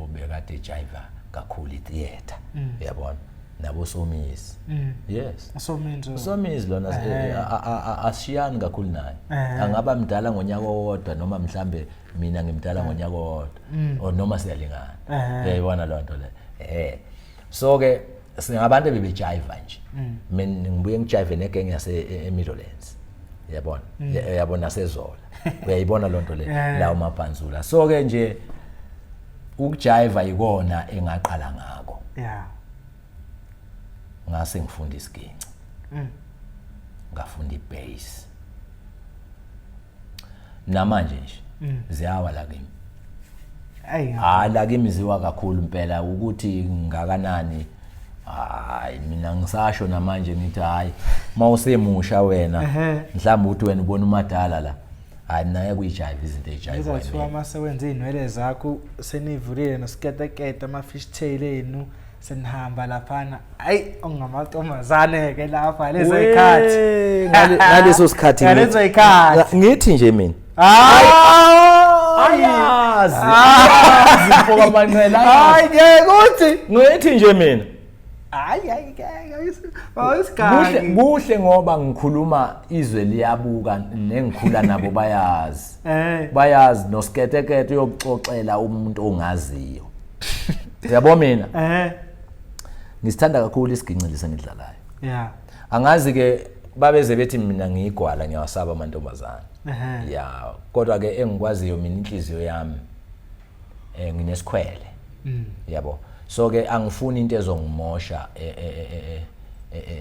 Obekade ejiva kakhulu itheater, yabona, nabo Somizi. Yes. Usomizi. Somizi lona asishiyani kakhulu naye. Angaba mdala ngonyaka owodwa, noma mhlambe mina ngimdala ngonyaka owodwa, or noma siyalingana. Uyayibona loo nto le. So ke singabantu ebebejiva nje. Mina ngibuye ngijive negenge yase eMidlands, yabona, yabona, sezola, uyayibona loo nto le. Lawo mabhanzula. So ke nje ukujiva ikona engaqala ngako. Ngase ngifunda isiginci, ngafunda ibass. Namanje nje ziyawa la kimi. Ayi. Hayi, la kimi ziwa kakhulu impela. Ukuthi ngakanani, hayi, mina ngisasho namanje ngithi hayi, mawusemusha wena, mhlawumbe uthi wena ubona umadala la, hayi, mina ngeke uyijive izinto ezijive. Ngizathiwa mase wenze iy'nwele zakho, senivulile nosiketekete, ama-fish tail enu, senihamba laphana, ayi, ongamantombazane-ke lapha lezo y'khathi. Ngaleso sikhathi Ngalezo y'khathi. Ngithi nje mina Hayi. Ayazi, ayazi mfo kaManqele. Hayi, ngeke uthi. Ngithi nje mina Hayi, hayi, ngeke. Kuhle. Awusigangi. Kuhle, ngoba ngikhuluma izwe liyabuka, nengikhula nabo bayazi. Bayazi, nosiketekete uyokuxoxela umuntu ongaziyo, yabo. Mina ngisithanda kakhulu isiginci lesi engidlalayo. Angazi ke, babeze bethi mina ngiyigwala, ngiyawasaba amantombazane. Ya, kodwa ke engikwaziyo mina, inhliziyo yami nginesikhwele, yabo. So ke angifuni into ezongimosha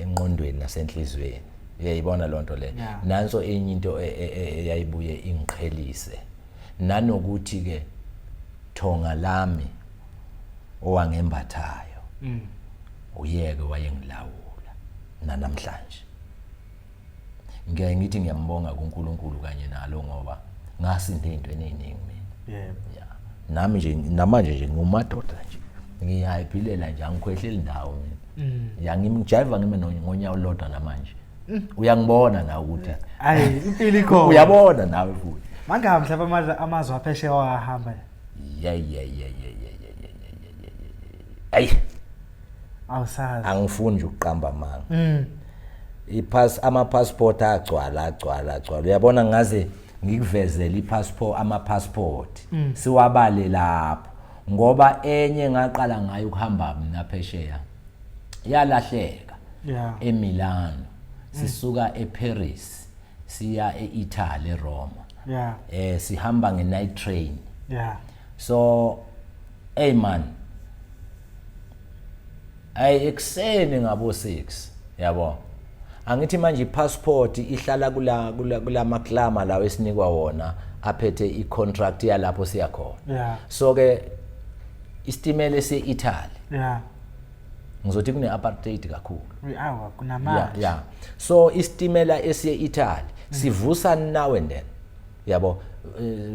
engqondweni nasenhliziyweni, uyayibona lonto le. Nanso enye into eyayibuye ingiqhelise, nanokuthi ke thonga lami owangembathayo uyeke wayengilawula. Nanamhlanje ngiyaye ngithi ngiyambonga kuNkulunkulu kanye nalo, ngoba ngasinda ey'ntweni ey'ningi mina. Ya, nami nje namanje nje ngiwumadoda nje, ngiyayiphilela nje, angikhwehleli ndawo mina. Ya, ngijiva ngime ngonyawo olulodwa namanje. Uyangibona nawe ukuthi Hayi, impilo ikhona. Uyabona nawe futhi. Mangaba mhlawumbe amazwe aphesheya wahamba? Ye ye ye ye ye ye ye ye ye ye ye, ayi. Awusazi. Angifuni nje ukuqamba amanga. Ipass, ama-passport agcwala, agcwala, agcwala, uyabona. Ngaze ngikuvezele i-passport, ama-passport siwabale lapho, ngoba enye ngaqala ngayo ukuhamba mina phesheya yalahleka eMilano, sisuka eParis siya eItaly, eRoma. Sihamba nge-night train. So hey man, ay, ekseni ngabo 6, yabo, angithi manje ipassport ihlala kula kulamaklama lawo esinikwa wona aphethe icontract yalapho siyakhona. So ke isitimela ese-Italy, ngizothi kune apartheid kakhulu. Awa, kunamanje. Yeah, so isitimela esiye Italy sivusa now and then, yabo,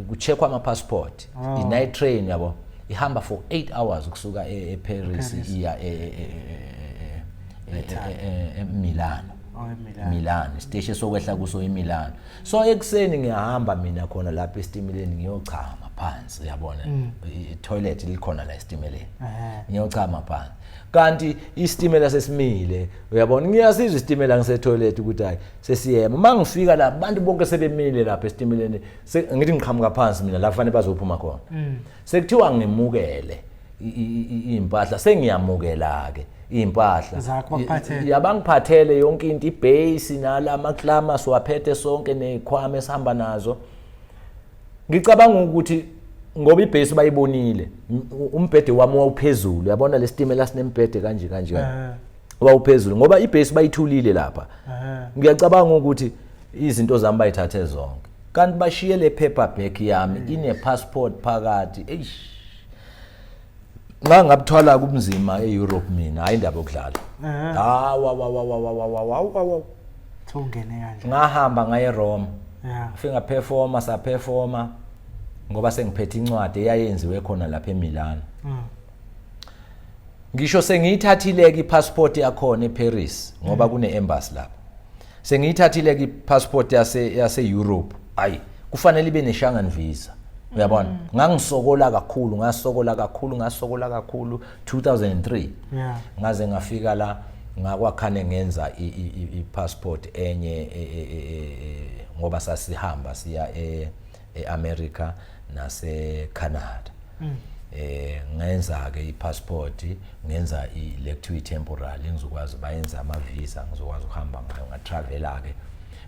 kucheckwa ama passport. I-night train, yabo, ihamba for 8 hours ukusuka eParis iya eMilano. Oh, eMilano. Milan, isiteshi sokwehla kuso iMilano. So ekuseni ngiyahamba mina khona lapha esitimeleni, ngiyochama phansi, uyabona, i-toilet likhona la esitimeleni. Ngiyochama phansi, kanti isitimela sesimile, uyabona. Ngiyasizwa isitimela ngisetoilet ukuthi hayi, sesiyema. Uma ngifika la, abantu bonke sebemile lapha esitimeleni. Ngithi ngiqhamuka phansi mina la kufanele bazophuma khona, sekuthiwa ngimukele iy'mpahla. Sengiyamukela-ke iy'mpahla. Zakho bakuphathele. Yabangiphathele yonke into, ibhesi nala maklama siwaphethe sonke, ney'khwama esihamba nazo. Ngicabanga ukuthi ngoba ibhesi bayibonile, umbhede wami wawuphezulu, uyabona, lesitimela sinembhede kanje kanje, wawuphezulu ngoba ibhesi bayithulile lapha. Ngiyacabanga ukuthi izinto zami bayithathe zonke, kanti bashiye le paper bag yami ine passport phakathi. Eish, nxa ngabuthwala kubunzima e-Europe mina, hayi, indaba yokudlala. Hawa wa wa wa wa wa wa wa wa wa. Thungene kanje. Ngahamba ngaye eRoma. Fika ngaperforma, saperforma, ngoba sengiphethe incwadi eyayenziwe khona lapha eMilan. Ngisho sengiyithathile ke ipassport yakhona eParis, ngoba kune embassy lapha. Sengiyithathile ke ipassport yase Europe, ayi, kufanele ibe ne Schengen visa. Uyabona, ngangisokola kakhulu, ngasokola kakhulu, ngasokola kakhulu 2003. Ngaze ngafika la ngakwakhane ngenza i-passport enye ngoba sasihamba siya e-America nase Canada. Ngenza ke i-passport, ngenza le kuthiwa i-temporary, ngizokwazi bayenza ama visa, ngizokwazi ukuhamba ngayo. Ngatravela ke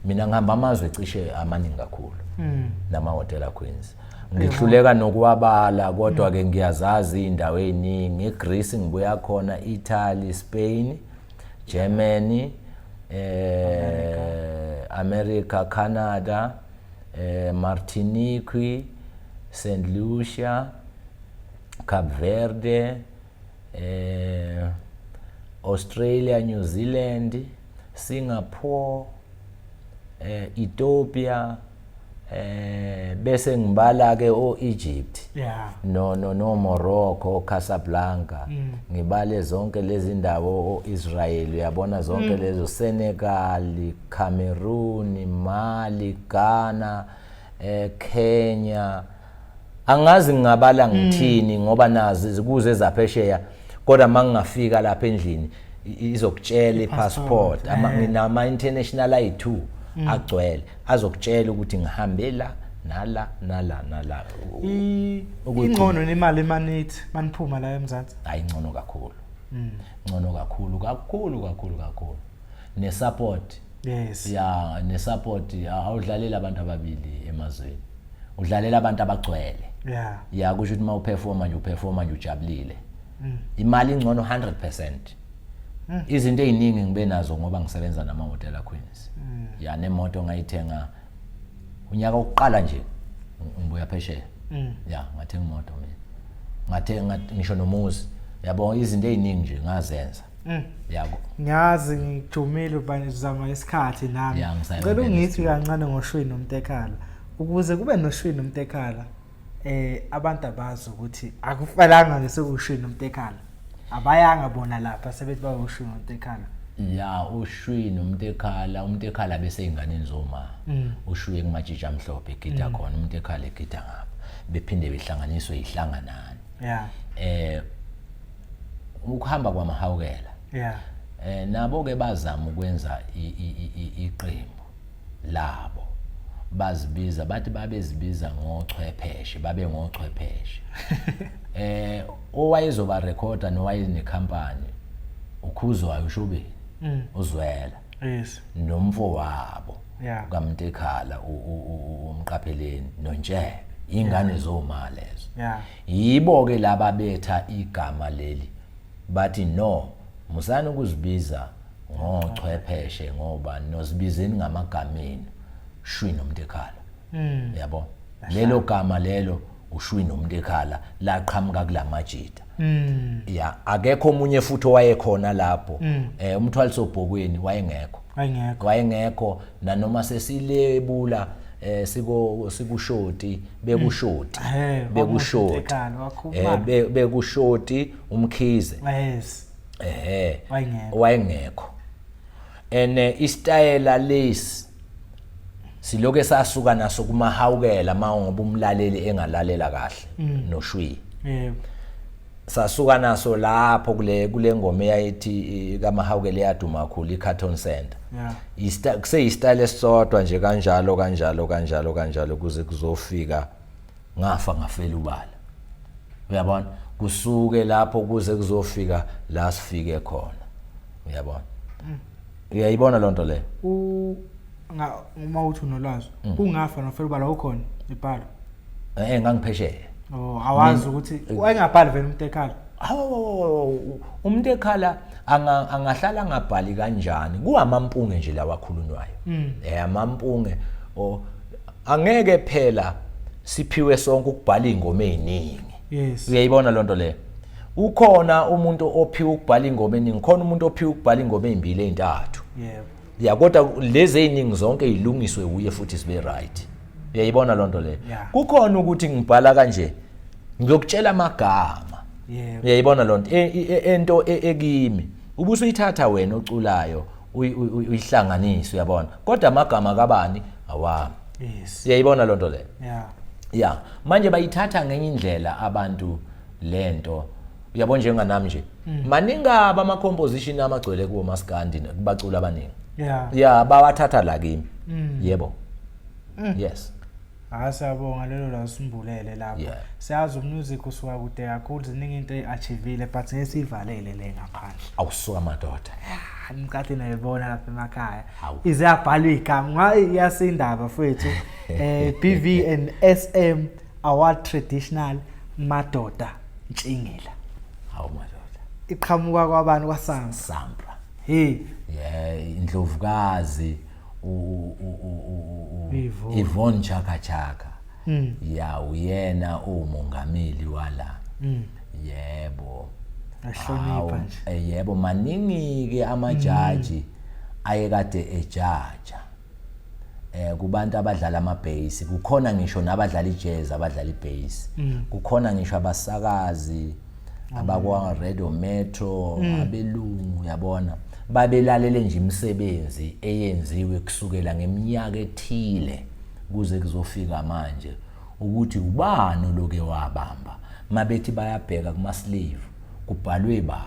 mina, ngihamba amazwe cishe amaningi kakhulu nama Hotela Queens, ngihluleka nokuwabala, kodwa ke ngiyazazi indawo eziningi. eGreece ngibuya khona, Italy, Spain, Germany, America, Canada, Martinique, St Lucia, Cape Verde, Australia, New Zealand, Singapore, Ethiopia, bese ngibala ke o-Egypt, no Morocco, Casablanca, ngibale zonke lezi ndawo, o-Israel, uyabona, zonke lezo, Senegal, Cameroon, Mali, Ghana, Kenya. Angazi ngingabala ngithini ngoba nazi kuze zaphesheya, kodwa mangingafika lapha endlini izokutshela i-passport. Nginama international ayi2 agcwele, azokutshela ukuthi ngihambe la nala nala nala. Ingcono nemali emanithi maniphuma la eMzansi? Hayi, ingcono kakhulu, ngcono kakhulu kakhulu kakhulu kakhulu, ne-support. Ya, ne-support. Awudlaleli abantu ababili emazweni, udlalela abantu abagcwele. Ya, kusho ukuthi uma uperforma nje, uperforma nje ujabulile. Imali ingcono 100%. Izinto ey'ningi ngibe nazo ngoba ngisebenza nama-Hotela Queens. Ya, nemoto ngayithenga unyaka wokuqala nje ngibuya phesheya. Ya, ngathenga imoto mina, ngathenga ngisho nomuzi, yabo, izinto ey'ningi nje ngazenza, yabo. Ngiyazi ngijumile, zama isikhathi nami. Ya, ngisayongena Ngicela ungithi esitulweni. kancane ngoShwi noMtekhala. Ukuze kube noShwi noMtekhala, abantu abazi ukuthi akufanelanga ngesekuShwi noMtekhala. Abayanga bona lapha sebethi bayoShwi noMtekhala. Ya, uShwi noMtekhala, uMtekhala bese ey'nganeni zoma, uShwi kuMatshitshi Amhlophe egida khona, uMtekhala egida ngapha, bephinde behlanganiswe ihlanganani. Ukuhamba kwamahawukela, nabo ke bazama ukwenza iqembu labo, bazibiza bathi babezibiza ngochwepheshe, babe ngochwepheshe. Owayezoba recorda nowayenekhampani uKhuzwayo, uShobeni, uZwela, nomfo wabo kaMtekhala, uMqapheleni noNtshebe, ingane zoma lezo. Yibo ke laba betha igama leli, bathi no, musani ukuzibiza ngochwepheshe ngoba nozibizeni ngamagama enu, Shwi noMtekhala. Yabo, lelo gama lelo uShwi noMtekhala laqhamuka kulamajita. Ya, akekho omunye futhi owayekhona lapho. Umthwaliso Bhokweni wayengekho. Wayengekho. Wayengekho nanoma sesilebula siko sikushoti bekushoti, bekushoti. UMtekhala, wakhuluma. Bekushoti uMkhize. Wayengekho. Wayengekho. Ene isitayela lesi siloke sasuka naso kumahawukela, ngoba umlaleli engalalela kahle noShwi. Sasuka naso lapho kule ngoma eyayithi kaMahawukela eyaduma kakhulu, iCarton Center. Kuseyistyle esisodwa nje, kanjalo kanjalo kanjalo kanjalo kuze kuzofika ngafa ngafela ubala, uyabona, kusuke lapho kuze kuzofika la sifike khona, uyabona, uyayibona lonto le. U nga uma uthi unolwazi, kungafa nofela ubala ukhona ibhalo? Ngangiphesheya. Oh, awazi ukuthi wayengabhali vele uMtekhala? Awu, umuntu ekhala angahlala angabhali kanjani? Kuwamampunge nje lawa akhulunywayo. Amampunge o angeke phela siphiwe sonke ukubhala ingoma eziningi. Uyayibona lonto le? Ukhona umuntu ophiwe ukubhala ingoma eningi, khona umuntu ophiwe ukubhala ingoma ezimbili, ezintathu. Ya, kodwa lezi eziningi zonke ilungiswe uye futhi sibe right. Uyayibona lonto le? Yeah. Kukhona ukuthi ngibhala kanje, ngiyokutshela amagama. Uyayibona lonto ento ekimi ubusuyithatha wena oculayo uyihlanganise, uyabona, kodwa amagama kabani awami. Uyayibona lonto le? Yeah. Ya, manje bayithatha ngenye indlela abantu lento. Uyabo njenganami nje. Maningaba ama composition amagcwele kuwo maskandi kubaculi abaningi. Yeah, bawathatha la kimi. Yebo. Yes. Hayi, siyabonga lelo la usimbulele lapho. Siyazi umusic usuka kude kakhulu, ziningi into eyi-achievile, but ngeke siyivalele le ngaphandle. Awusuka madoda. Ah, nikade nayibona lapha emakhaya. Hawu. Ize yabhalwa igama, iyasindaba mfowethu. BV and SM Award Traditional Madoda Ntshingila. Hawu madoda. Iqhamuka kwabani kwaSAMPRA? SAMPRA. Hey, Yeah, indlovukazi Yvonne. Yvonne Chaka Chaka. Ya, uyena umongameli wala. Yebo. Ahlonipha Hawu, nje. Yebo, maningi ke amajaji ayekade ejaja. Kubantu abadlala ama bass, kukhona ngisho nabadlala ijazz, abadlala ibass. Kukhona ngisho abasakazi abakwa Radio Metro, abelungu, yabona. Babelalele nje imisebenzi eyenziwe kusukela ngeminyaka ethile kuze kuzofika manje ukuthi ubani loke wabamba. Mabethi bayabheka kuma sleeve kubhalwe bani,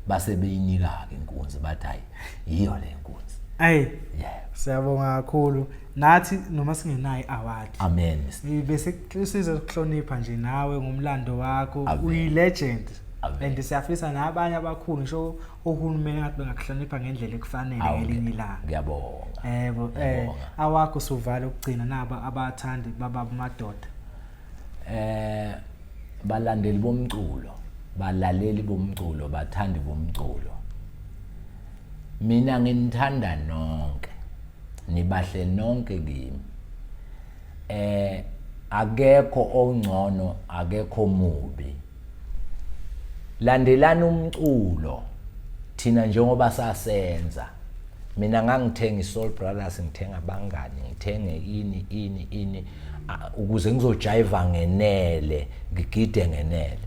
base beyinika ke inkunzi, bathi hayi, yiyo le nkunzi. Hey, Yeah. siyabonga kakhulu. Nathi noma singenayo award. Amen. Bese size ukuhlonipha nje nawe ngomlando wakho, Amen. uyi legend. Amen. And siyafisa nabanye abakhulu ngisho ohulumeni ngathi bengakuhlonipha ngendlela ekufanele Awu, ngelinye ilanga. Ngiyabonga. Yebo, Ngiyabonga. awakho suvala ukugcina naba abathandi baba madoda. Balandeli bomculo, balaleli bomculo, bathandi bomculo. Mina nginithanda nonke. Nibahle nonke kimi. Akekho ongcono, akekho mubi. Landelani umculo thina njengoba sasenza. Mina ngangithenga iSoul Brothers, ngithenga abangani, ngithenge ini ini ini, ukuze ngizojiva ngenele, ngigide ngenele.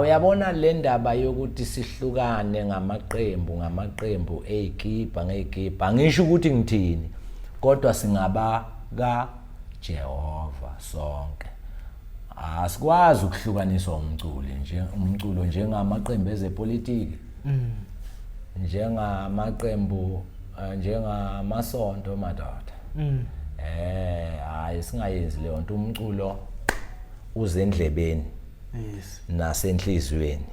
Uyabona le ndaba yokuthi sihlukane ngamaqembu ngamaqembu ezikipa ngezikipa, ngisho ukuthi ngithini, kodwa singaba ka Jehova sonke. Asikwazi ukuhlukaniswa umculi nje, umculo njengamaqembu ezepolitiki, njengamaqembu, njengamasonto madoda. Hayi, singayenzi leyo nto. Umculo uzendlebeni nasenhliziyweni.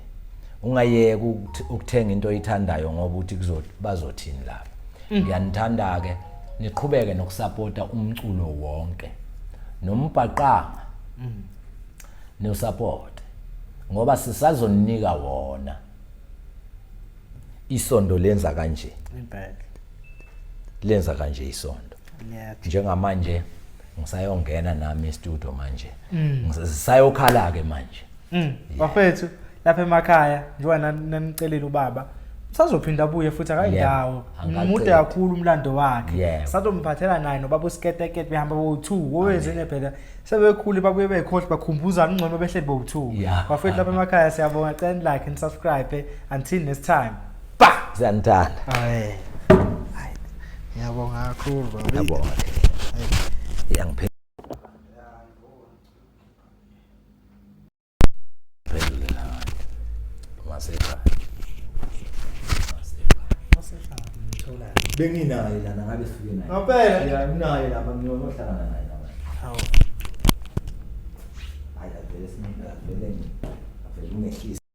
Ungayeki ukuthenga into oyithandayo ngoba uthi bazothini lapha. Ngiyanithanda ke, niqhubeke nokusupporta umculo wonke nombhaqanga, niwusupport ngoba sisazonika wona. Isondo lenza kanje. Impela. Lenza kanje isondo. Njengamanje ngisayongena nami e-studio manje. Ngisayokhala ke manje. Bafethu lapha emakhaya njengoba nanicelile ubaba usazophinda abuye futhi akayindawo. Angaqedi. Mude kakhulu umlando wakhe. Sazomphathela naye nobaba uSketekete, behamba bo2 wowenzene phela sebekhule babuye bekhohle bakhumbuzana ungcono behleli bo2. Bafethu lapha emakhaya siyabonga, cela like and subscribe until next time. Ba. Siyanithanda. Hayi. Hayi. Ngiyabonga kakhulu baba. Ngiyabonga. Iyangiphe. Phendule la. Masekhaya. Masekhaya. Ngithola. Benginaye lana ngabe sifike naye. Ngempela? Ya, nginaye lapha, ngiyohlangana naye lapha. Hawu. Hayi, avele simnika, avele avele ungehlisi.